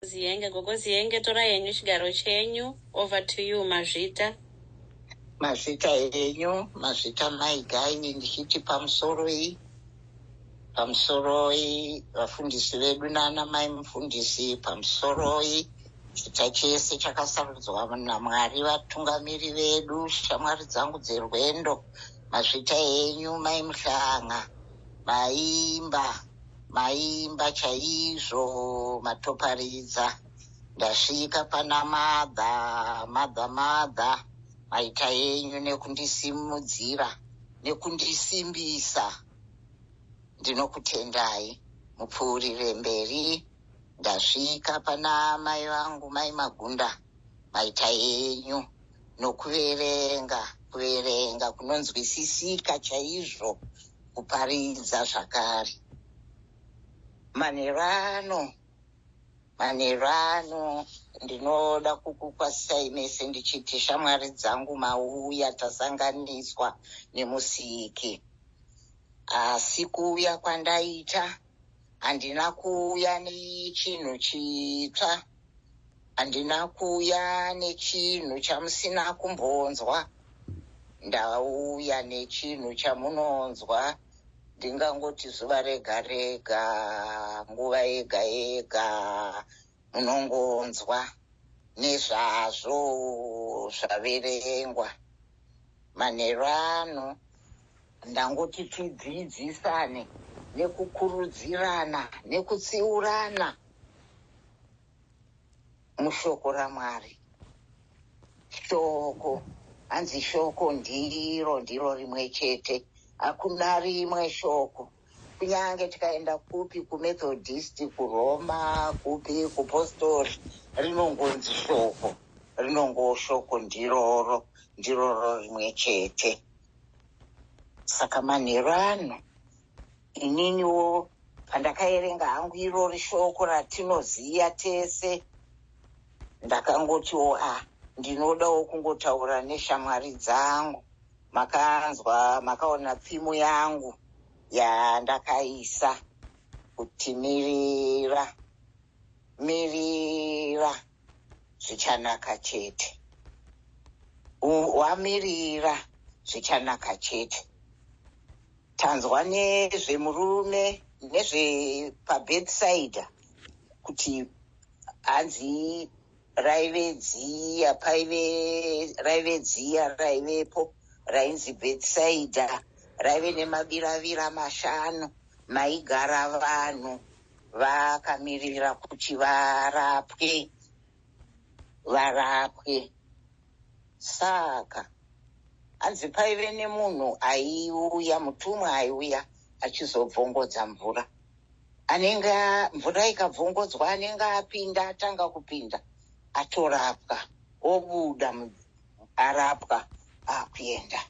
Ziyenge, Gogo Ziyenge, torai henyu chigaro chenyu. Over to you, mazvita. Mazvita henyu, mazvita Mai Gai, ndichiti pamusoroi, pamusoroi vafundisi vedu nana mai mufundisi, pamusoroi chita chese chakasarudzwa naMwari, vatungamiri vedu, shamwari dzangu dzerwendo, mazvita henyu Mai Muhlanga, maimba, maimba chaizvo, matoparidza. Ndasvika pana Mother, Mother, Mother, maita henyu nekundisimudzira, nekundisimbisa. Ndinokutendai, mupfuurire mberi. Ndasvika pana mai vangu, Mai Magunda, maita henyu nokuverenga, kuverenga kunonzwisisika chaizvo, kuparidza zvakare. Manheru ano, manheru ano ndinoda kukukwazisai mese ndichiti shamwari dzangu mauya tasanganiswa nemusiki. Asi kuuya kwandaita handina kuuya nechinhu chitsva, handina kuuya nechinhu chamusina kumbonzwa. Ndauya nechinhu chamunonzwa, ndingangoti zuva rega rega, nguva yega yega munongonzwa nezvazvo zvaverengwa. Manheru ano ndangoti tidzidzisane nekukurudzirana nekutsiurana mushoko raMwari. Shoko, hanzi shoko ndiro, ndiro rimwe chete, hakuna rimwe shoko. Kunyange tikaenda kupi, kuMethodist, kuRoma, kupi, kupostori, rinongonzi shoko, rinongo shoko ndiroro, ndiroro rimwe chete. Saka manheru ano ininiwo pandakaerenga hangu irori shoko ratinoziya tese, ndakangotiwo a ndinodawo kungotaura neshamwari dzangu. Makanzwa, makaona theme yangu yandakaisa kuti mirira, mirira zvichanaka chete. Wamirira zvichanaka chete. Tanzwa nezvemurume nezvepaBethsaida kuti hanzi raive dziya, paive raive dziya raivepo rainzi Bethsaida, raive nemabiravira mashanu maigara vanhu vakamirira kuti varapwe, varapwe. Saka hanzi paive nemunhu aiuya, mutumwa aiuya achizobvongodza mvura. Anenge mvura ikabvongodzwa, anenge apinda, atanga kupinda, atorapwa, obuda arapwa, akuenda.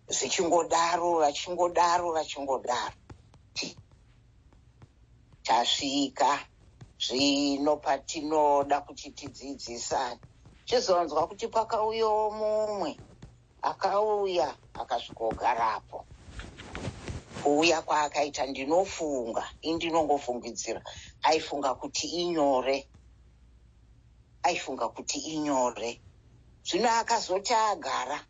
Zvichingodaro, vachingodaro, vachingodaro. Tasvika zvino patinoda kuti tidzidzisane. Chizonzwa kuti pakauyawo mumwe akauya akasvikogarapo. Kuuya kwaakaita ndinofunga, indinongofungidzira, aifunga kuti inyore, aifunga kuti inyore. Zvino akazoti agara,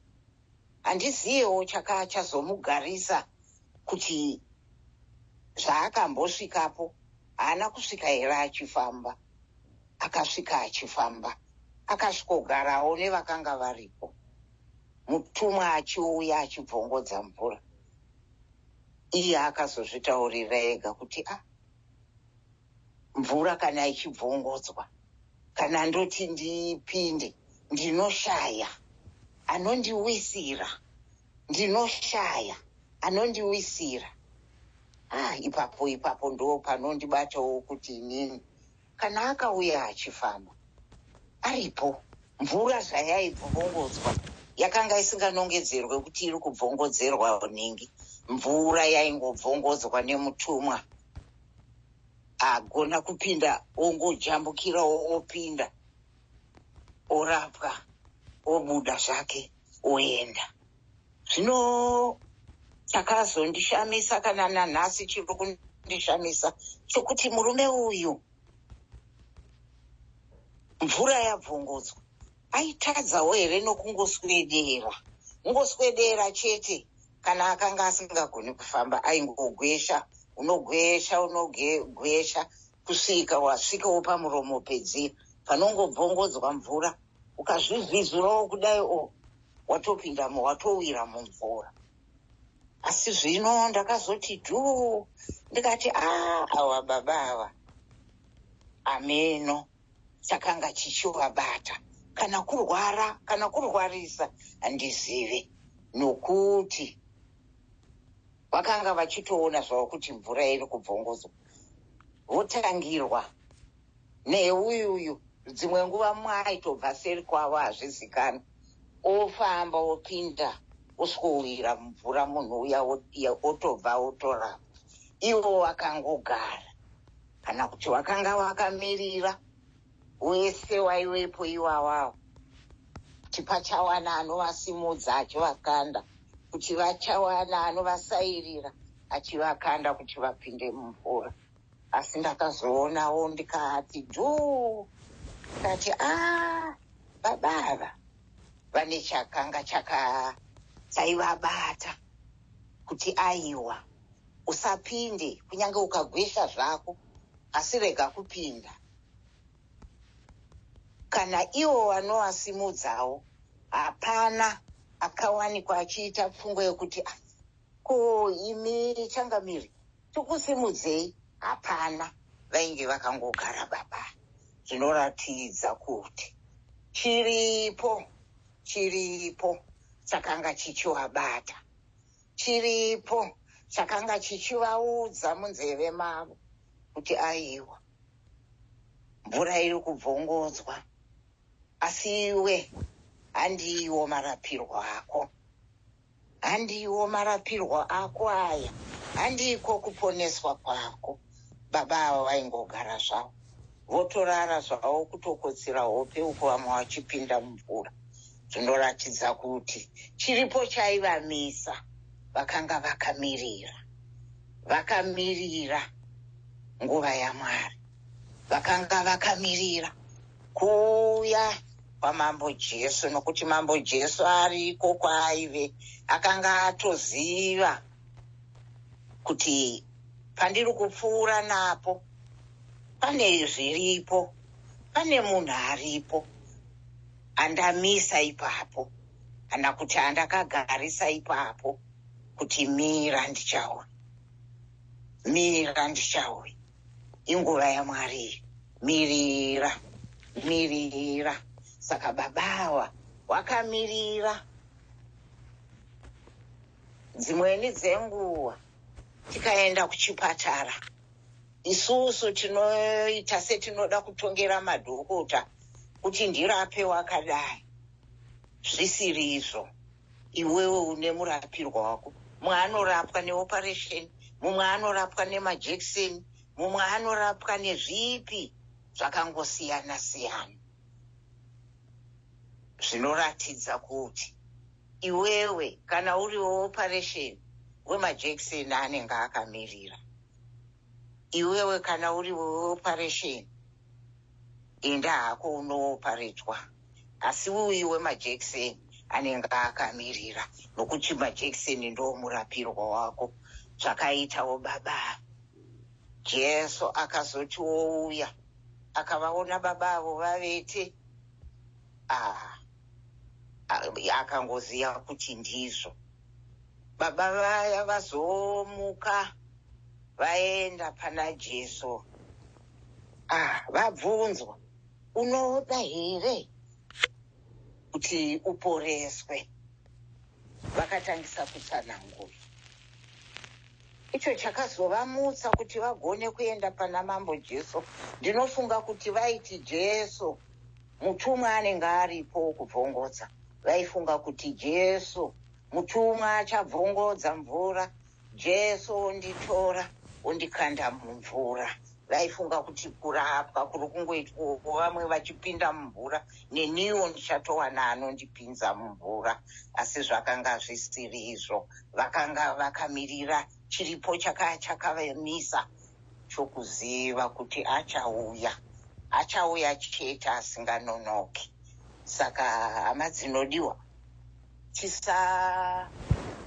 handiziyewo chakachazomugarisa kuti zvaakambosvikapo, haana kusvika here achifamba, akasvika achifamba, akasvikogarawo nevakanga varipo. Mutumwa achiuya achibvongodza mvura. Iye akazozvitaurira ega kuti a mvura kana ichibvongodzwa, kana ndoti ndipinde, ndinoshaya anondiwisira, ndinoshaya anondiwisira. Ah, ipapo ipapo ndo panondibatawo kuti inini kana akauya achifamba aripo, mvura zvayaibvongodzwa yakanga isinganongedzerwe kuti iri kubvongodzerwa nhingi. Mvura yaingobvongodzwa nemutumwa, agona kupinda ongojambukirawo, opinda, orapwa, obuda zvake, oenda. Zvino chakazondishamisa kana nanhasi chiri kundishamisa chokuti murume uyu Mvura yabvongodzwa, aitadzawo here nokungoswedera, kungoswedera chete? Kana akanga asingagoni kufamba, aingogwesha, unogwesha, unogwesha kusvika wasvikawo pamuromo pedzira panongobvongodzwa mvura. Ukazvivhizurawo kudai, o watopindamo, watowira mumvura. Asi zvino ndakazoti dhuu, ndikati, a awa baba ava ameno chakanga chichivabata, kana kurwara kana kurwarisa handizive, nokuti vakanga vachitoona zvavo kuti mvura iri kubvongodzwa, votangirwa neuyuyu. Dzimwe nguva mumwe aitobva seri kwavo, hazvizikanwi, ofamba opinda, oswowira mumvura, munhu uya otobva otorapa. Ivo vakangogara, kana kuti vakanga vakamirira wese waivepo iwawawo, kuti pachawana anovasimudza achivakanda, kuti vachawana anovasairira achivakanda kuti vapinde mumvura. Asi ndakazoonawo, ndikati dhuu, ndikati, a baba ava vane chakanga chaivabata kuti aiwa, usapinde, kunyange ukagwesha zvako, asi rega kupinda. Kana ivo vanovasimudzawo, hapana akawanikwa achiita pfungwa yekuti, ah, ko imi changamiri, tikusimudzei? Hapana, vainge vakangogara baba. Zvinoratidza kuti chiripo, chiripo chakanga chichivabata, chiripo chakanga chichivaudza munzeve mavo kuti aiwa, mvura iri kubvongodzwa, asi iwe handiwo marapirwo ako, handiwo marapirwo ako aya, handiko kuponeswa kwako. Baba ava vaingogara zvavo, votorara zvavo, kutokotsira hope uko, vamwe vachipinda mumvura. Zvinoratidza kuti chiripo chaivamisa, vakanga vakamirira, vakamirira nguva yaMwari, vakanga vakamirira kuuya kwaMambo Jesu, nokuti Mambo Jesu ariko kwaaive, akanga atoziva kuti pandiri kupfuura napo pane zviripo, pane munhu aripo andamisa ipapo, kana kuti andakagarisa ipapo, kuti mira ndichauya, mira ndichauya. Inguva yaMwari, mirira, mirira. Saka baba ava wakamirira. Dzimweni dzenguva tikaenda kuchipatara, isusu tinoita setinoda kutongera madhokota kuti ndirape wakadai, zvisiri izvo. Iwewe une murapirwa wako. Mumwe anorapwa neoperation, mumwe anorapwa nemajekiseni, mumwe anorapwa nezvipi, zvakangosiyana siyana. Zvinoratidza kuti iwewe kana uri weoperation, wemajekiseni anenge akamirira iwewe. Kana uri weoperation, enda hako unooparetwa, asi uyu wemajekiseni anenge akamirira, nokuti majekiseni ndo murapirwa wako. Zvakaitawo baba. Jesu akazoti ouya, akavaona baba avo vavete, ah, akangoziva kuti ndizvo. Baba vaya vazomuka, vaenda pana Jesu, ah, vabvunzwa, unoda here kuti uporeswe? Vakatangisa kutsanangura icho chakazovamutsa kuti vagone kuenda pana Mambo Jesu. Ndinofunga kuti vaiti Jesu mutumwa anenge aripo kubvongodza. Vaifunga kuti Jesu mutumwa achabvongodza mvura, Jesu onditora ondikanda mumvura. Vaifunga kuti kurapwa kuri kungoitwa vamwe vachipinda mumvura, neniwo ndichatowana anondipinza mumvura. Asi zvakanga zvisiri izvo. Vakanga vakamirira chiripo chakavamisa chokuziva kuti achauya. Achauya chete asinganonoki. Saka hama dzinodiwa, tisa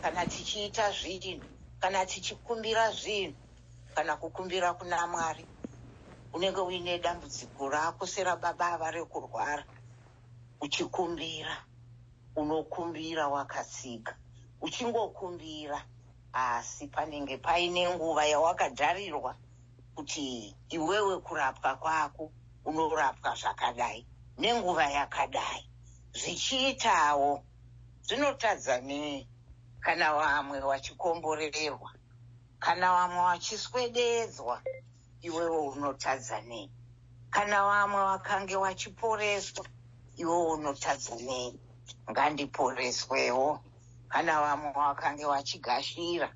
kana tichiita zvinhu, kana tichikumbira zvinhu, kana kukumbira kuna Mwari, unenge uine dambudziko rako serababa ava rekurwara, uchikumbira, unokumbira wakatsiga, uchingokumbira, asi panenge paine nguva yawakadharirwa kuti iwewe kurapwa kwako unorapwa zvakadai nenguva yakadai. Zvichiitawo zvinotadza nei kana vamwe vachikomborerwa, kana vamwe vachiswededzwa, iwewe unotadza nei? Kana vamwe vakange vachiporeswa, iwewe unotadza nei? Ngandiporeswewo. Kana vamwe vakange vachigashira,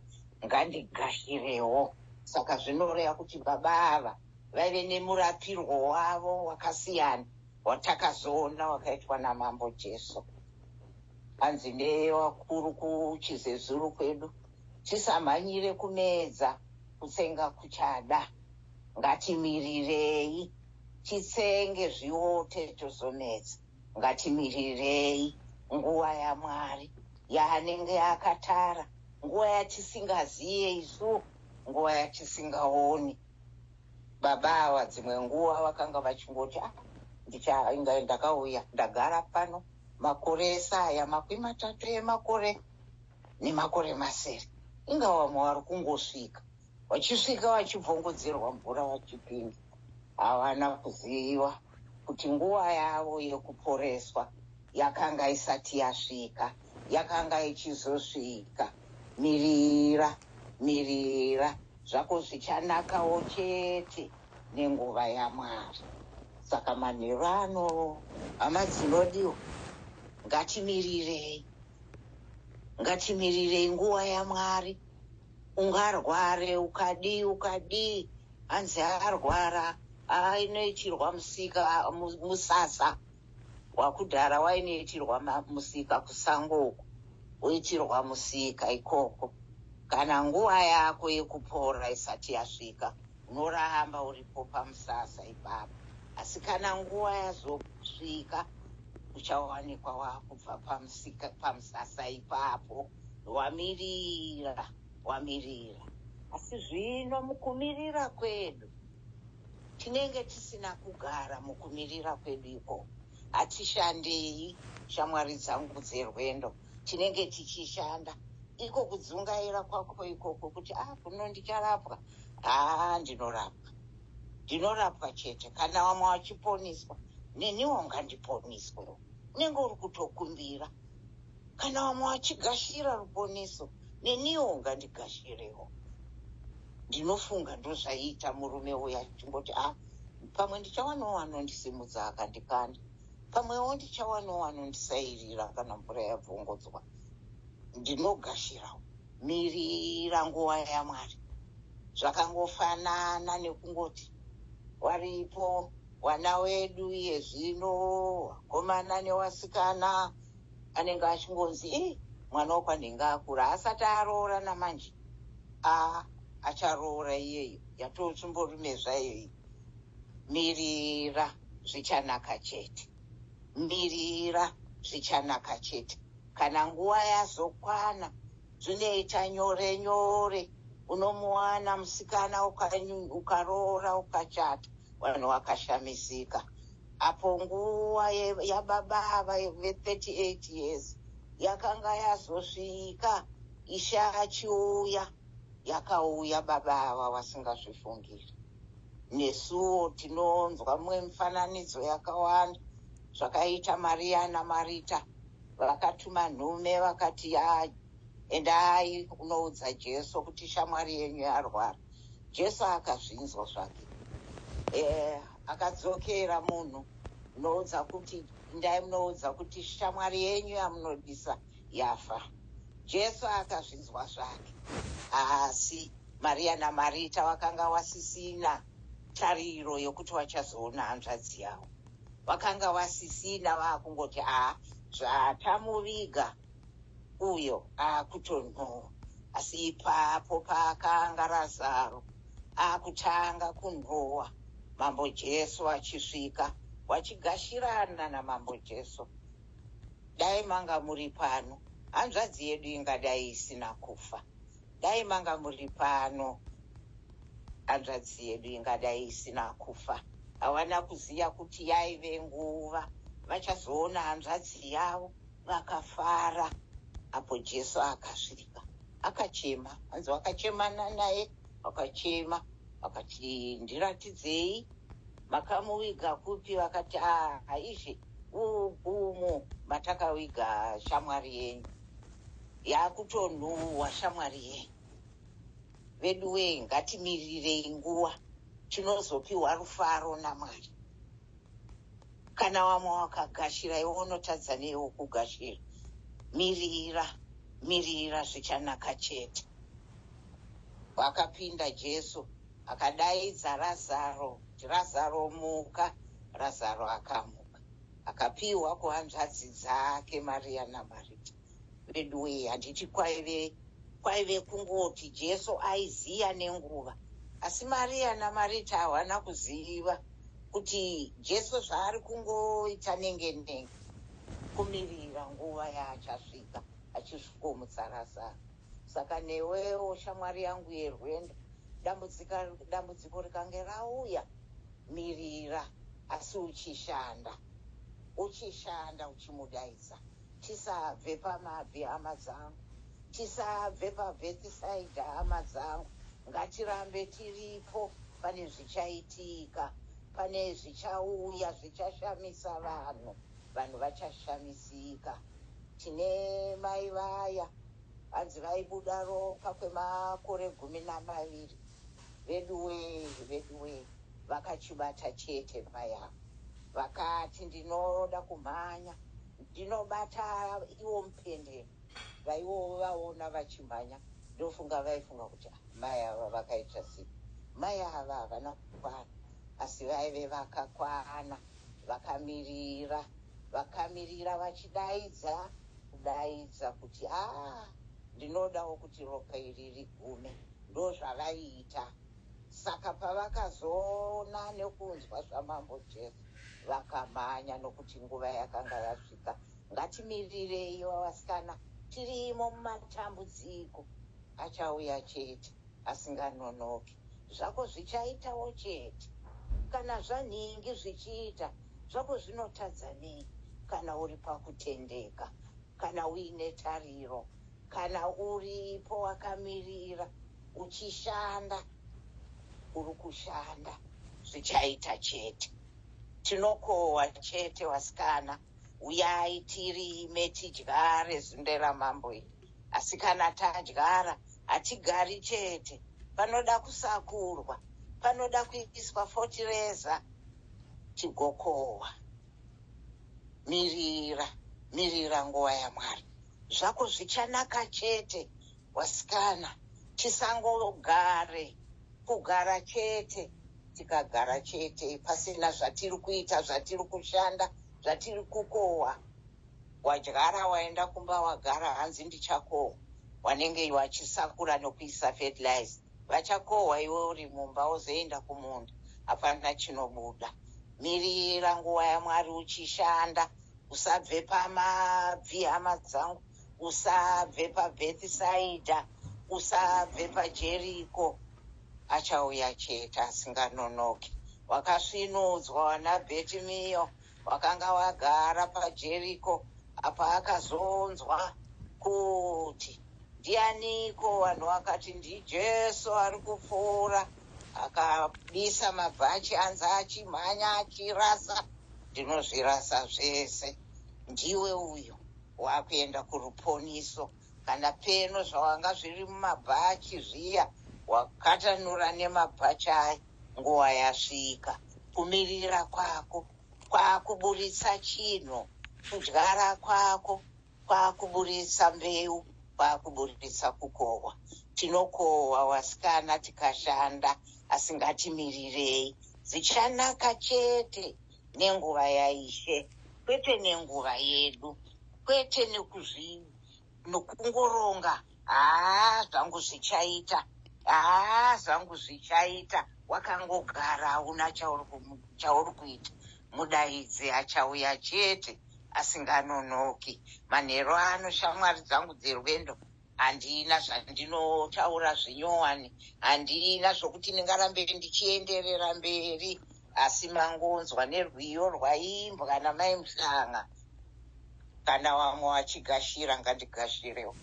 ngandigashirewo. Saka zvinoreva kuti baba ava vaive nemurapirwo wavo wakasiyana watakazoona wakaitwa naMambo Jesu. Hanzi nevakuru kuchizezuru kwedu, tisamhanyire kumedza, kutsenga kuchada. Ngatimirirei titsenge zviote tozomedza. Ngatimirirei nguva yaMwari yaanenge akatara, nguva yatisingaziye isu, nguva yatisingaoni. Baba ava dzimwe nguva vakanga vachingoti, ah, ndichainga ndakauya ndagara pano makore ese aya, 30 emakore nemakore 7, inga vamwe vari kungosvika, vachisvika vachibvongodzerwa mvura vachipinda. Havana kuziva kuti nguva yavo yekuporeswa yakanga isati yasvika, yakanga ichizosvika. Mirira, mirira, zvako zvichanakawo chete nenguva yaMwari. Saka manheru ano, hama dzinodiwa, ngatimirirei, ngatimirirei nguva yaMwari. Ungarware ukadii ukadii, hanzi arwara ainoitirwa musika musasa wakudhara, wainoitirwa musika kusango uko, woitirwa musika ikoko. Kana nguva yako yekupora isati yasvika, unoramba uripo pamusasa ipapo, asi kana nguva yazosvika, uchawanikwa wakubva pamusika pamusasa ipapo. Wamirira, wamirira. Asi zvino mukumirira kwedu, tinenge tisina kugara mukumirira kwedu ikoko. Hatishandei, shamwari dzangu dzerwendo, tinenge tichishanda. Iko kudzungaira kwako ikoko kuti ah, kuno ndicharapwa, haa, ndinorapwa, ndinorapwa chete. Kana vamwe vachiponiswa, neniwo ngandiponiswe. Unenge uri kutokumbira. Kana vamwe vachigashira ruponiso, neniwo ngandigashirewo. Ndinofunga ndozvaiita murume uyu, achingoti, ah, pamwe ndichawanawo anondisimudza akandikanda, pamwewo ndichawanawo anondisairira kana mvura yabvongodzwa, ndinogashirawo. Mirira nguva yaMwari. Zvakangofanana nekungoti waripo wana wedu iye zvino, vakomana newasikana, anenge achingonzi, i mwana wokwanhinga akura, asati aroora namanje, a acharoora iyeyo, yatotsvimborume zvayo iyi. Mirira, zvichanaka chete. Mirira, zvichanaka chete. Kana nguva yazokwana, zvinoita nyore nyore. Unomuwana musikana, ukaroora, ukachata, vanhu vakashamisika. Apo nguva yababa ava ve38 years yakanga yazosvika, Ishe achiuya, yakauya baba ava vasingazvifungiri. Nesuwo tinonzwa mumwe mifananidzo yakawanda zvakaita Mariya naMarita. Vakatuma nhume, vakati, endai unoudza Jesu kuti shamwari yenyu yarwara. Jesu akazvinzwa zvake, akadzokera munhu, unoudza kuti, ndai munoudza kuti shamwari yenyu yamunodisa yafa. Jesu akazvinzwa zvake, asi Mariya naMarita vakanga vasisina tariro yokuti vachazoona hanzvadzi yavo. Vakanga vasisina, vaakungoti, aa, zvatamuviga uyo aakutonhuhwa. Asi ipapo paakanga Razaro akutanga kunhuhwa, Mambo Jesu achisvika, wachigashirana naMambo Jesu. Dai manga muri pano, hanzvadzi yedu ingadai isina kufa. Dai manga muri pano, hanzvadzi yedu ingadai isina kufa. Havana kuziva kuti yaive nguva vachazoona hanzvadzi yavo, vakafara apo Jesu akasvika. Akachema, hanzi vakachemana naye, vakachema, vakati ndiratidzei, makamuviga kupi? Vakati Ishe, umu matakaviga shamwari yenyu, yakutonhuhwa shamwari yenyu. Veduwee, ngatimirirei nguva, tinozopiwa rufaro naMwari. Kana vamwe wakagashira, iwe unotadza neiwo kugashira. Mirira, mirira, zvichanaka chete. Wakapinda Jesu akadaidza Razaro kuti Razaro muka. Razaro akamuka, akapiwa kuhanzvadzi dzake Maria naMarita. Veduwee, handiti kwaive kungoti Jesu aiziya nenguva, asi Maria naMarita havana kuziva kuti Jesu zvaari kungoita nenge nenge kumirira nguva yaachasvika achisvikomutsa Razaro. Saka newewo shamwari yangu yerwendo, dambudziko rikange rauya, mirira, asi uchishanda, uchishanda, uchimudaidza. Tisabve pamabvi, hama dzangu, tisabve paBhethisaidha, hama dzangu. Ngatirambe tiripo, pane zvichaitika, pane zvichauya zvichashamisa vanhu, vanhu vachashamisika. Tine mai vaya hanzi vaibuda ropa kwemakore 12. Veduwee, veduwee, vakachibata chete mai ava. Vakati ndinoda kumhanya, ndinobata iwo mupendero. Vaiwo vaona vachimhanya, ndofunga vaifunga kuti mai ava vakaita sei, mai ava havana kukwana. Asi vaive vakakwana, vakamirira, vakamirira vachidaidza, kudaidza kuti aa, ndinodawo kuti ropa iri rigume. Ndozvavaiita. Saka pavakazoona nekunzwa zvaMambo Jesu, vakamhanya, nokuti nguva yakanga yasvika. Ngatimirirei vasikana, tirimo mumatambudziko, achauya chete asinganonoki. Zvako zvichaitawo chete. Kana zvanhingi zvichiita, zvako zvinotadza nei? Kana uri pakutendeka, kana uine tariro, kana uripo wakamirira, uchishanda, uri kushanda, zvichaita chete. Tinokohwa chete vasikana. Uyai tirime, tidyare zunde ramambo iri. Asi kana tadyara, hatigari chete. Panoda kusakurwa, panoda kuiswa fotireza, tigokohwa. Mirira, mirira nguva yaMwari. Zvako zvichanaka chete, vasikana. Tisangogare, kugara chete, tikagara chete pasina zvatiri kuita, zvatiri kushanda, zvatiri kukohwa. Wadyara, waenda kumba, wagara, hanzi ndichakohwa. Wanenge wachisakura nokuisa fertilizer, vachakohwa iwe uri mumba, wozoenda kumunda, hapana chinobuda. Mirira nguva yaMwari uchishanda, usabve pamabvi, hama dzangu, usabve paBhethisaidha, usabve paJeriko. Achauya chete asinganonoki. Wakasvinudzwa wana Bhetimiyo, wakanga wagara paJeriko, apa akazonzwa kuti ndianiko, vanhu vakati ndiJesu ari kupfuura. Akabisa mabhachi, anzi achimhanya achirasa, ndinozvirasa zvese. Ndiwe uyo wakuenda kuruponiso. Kana peno zvawanga zviri mumabhachi zviya, wakatanura nemabhachi aya, nguva yasvika. Kumirira kwako kwakuburitsa chinhu, kudyara kwako kwakuburitsa mbeu, kwakuburitsa kukohwa. Tinokohwa vasikana tikashanda, asi ngatimirirei, zichanaka chete nenguva yaIshe, kwete nenguva yedu, kwete nokungoronga, haa zvangu zvichaita, haa zvangu zvichaita. Wakangogara hauna chauri kuita. Mudaidze achauya chete asinganonoki. Manheru ano shamwari dzangu dzerwendo handina zvandinotaura zvinyowani, handina zvokuti ndingarambe ndichienderera mberi, asi mangonzwa nerwiyo rwaimbwa namai Muhlanga. Kana vamwe vachigashira ngandigashirewo,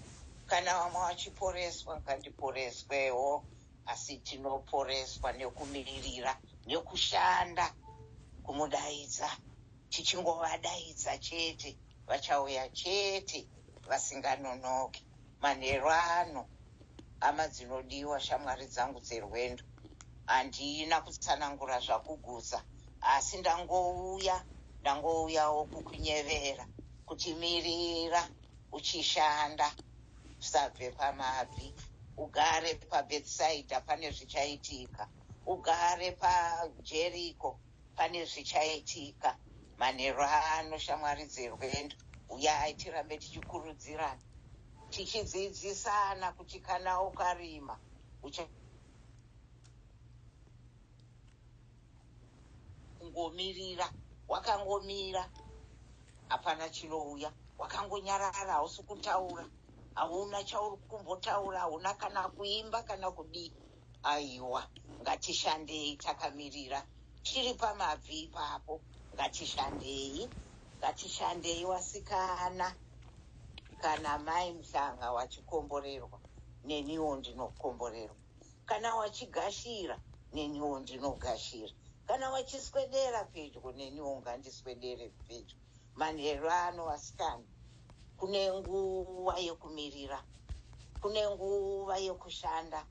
kana vamwe vachiporeswa ngandiporeswewo, asi tinoporeswa nekumirira nekushanda kumudaidza. Tichingovadaidza chete vachauya chete vasinganonoki. Manheru ano hama dzinodiwa, shamwari dzangu dzerwendo, handina kutsanangura zvakugutsa, asi ndangouya ndangouyawo kukunyevera kuti mirira uchishanda, usabve pamabvi, ugare paBethsaida pane zvichaitika, ugare paJeriko pane zvichaitika. Manheru ano shamwari dzerwendo, uyai tirambe tichikurudzirana, tichidzidzisana kuti kana ukarima uchangomirira, wakangomira hapana chinouya, wakangonyarara hausi kutaura, hauna chauri kumbotaura, hauna kana kuimba kana kudii. Aiwa, ngatishandei takamirira, tiri pamabvi ipapo, ngatishandei, ngatishandei wasikana. Kana mai Muhlanga wachikomborerwa, neniwo ndinokomborerwa. Kana wachigashira, neniwo ndinogashira. Kana wachiswedera pedyo, neniwo ngandiswedere pedyo. Manheru ano vasikana, kune nguva yekumirira, kune nguva yekushanda,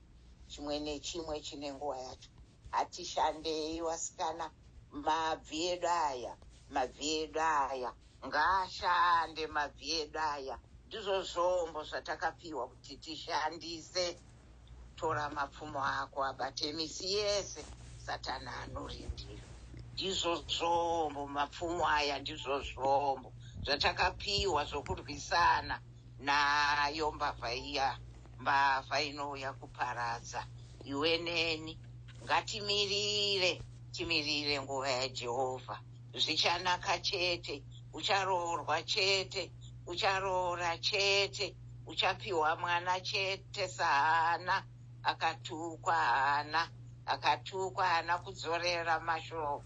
chimwe nechimwe chine nguva yacho. Hatishandei vasikana, mabvi edu aya, mabvi edu aya ngaashande, mabvi edu aya ndizvo zvombo zvatakapiwa kuti tishandise. Tora mapfumo ako abate misi yese Satani anorindira. Ndizvo zvombo, mapfumo aya ndizvo zvombo zvatakapiwa zvokurwisana nayo mbavha iya, mbavha inouya kuparadza. Iwe neni ngatimirire, timirire nguva yaJehovha. Zvichanaka chete, ucharoorwa chete, ucharoora chete, uchapiwa mwana chete saHana akatukwa. Hana akatukwa, haana kudzorera mashoko.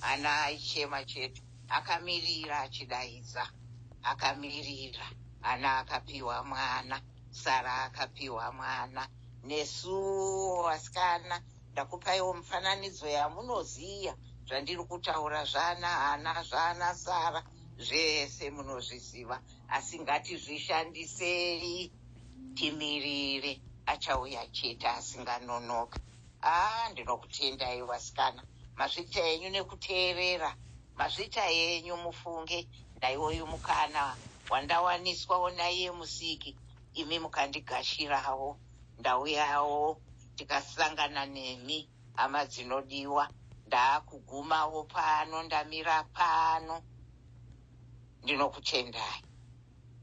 Hana aichema chete, akamirira achidaidza, akamirira. Hana akapiwa mwana, Sara akapiwa mwana. Nesuwo vasikana ndakupaiwo mufananidzo yamunoziya zvandiri kutaura, zvana Hana, zvana Sara, zvese munozviziva, asi ngatizvishandisei timirire achauya chete asinganonoka. Haa, ndinokutendai vasikana, mazvita enyu nekuteerera, mazvita enyu mufunge. Ndaiwoyu mukana wandawaniswawo naiye Musiki, imi mukandigashirawo, ndauyawo tikasangana nemi hama dzinodiwa. Ndaakugumawo pano, ndamira pano. Ndinokutendai,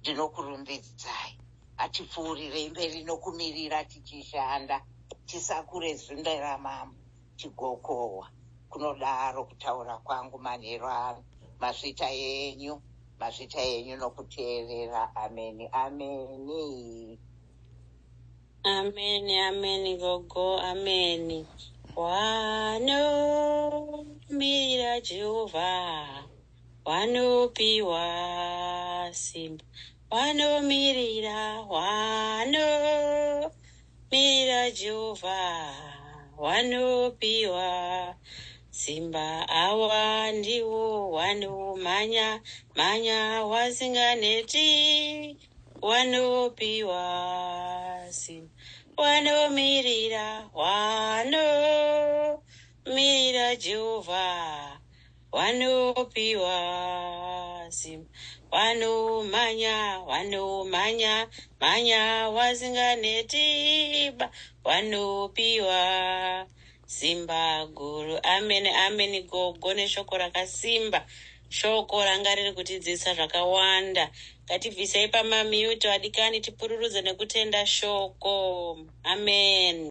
ndinokurumbidzai. Hatipfuurirei mberi nokumirira tichishanda, tisakure zunde ramambo tigokohwa. Kunodaro kutaura kwangu manheru ano. Mazvita enyu, mazvita enyu nokuteerera. Ameni, ameni. Ameni, ameni gogo, ameni. Wanomirira Jehovha wanopiwa simba, wanomirira, wanomirira Jehovha wanopiwa simba. Awa ndiwo wanomhanya mhanya wasinganeti, wanopiwa simba, wanomirira, wanomirira Jehovha wanopiwa simba, wanomhanya, wanomhanya mhanya wasinganeti ba, wanopiwa simba guru. Ameni, ameni gogo, neshoko rakasimba, shoko ranga riri kutidzidzisa zvakawanda. Ngatibvisei pamamute vadikani, tipururudze nekutenda shoko. Amen.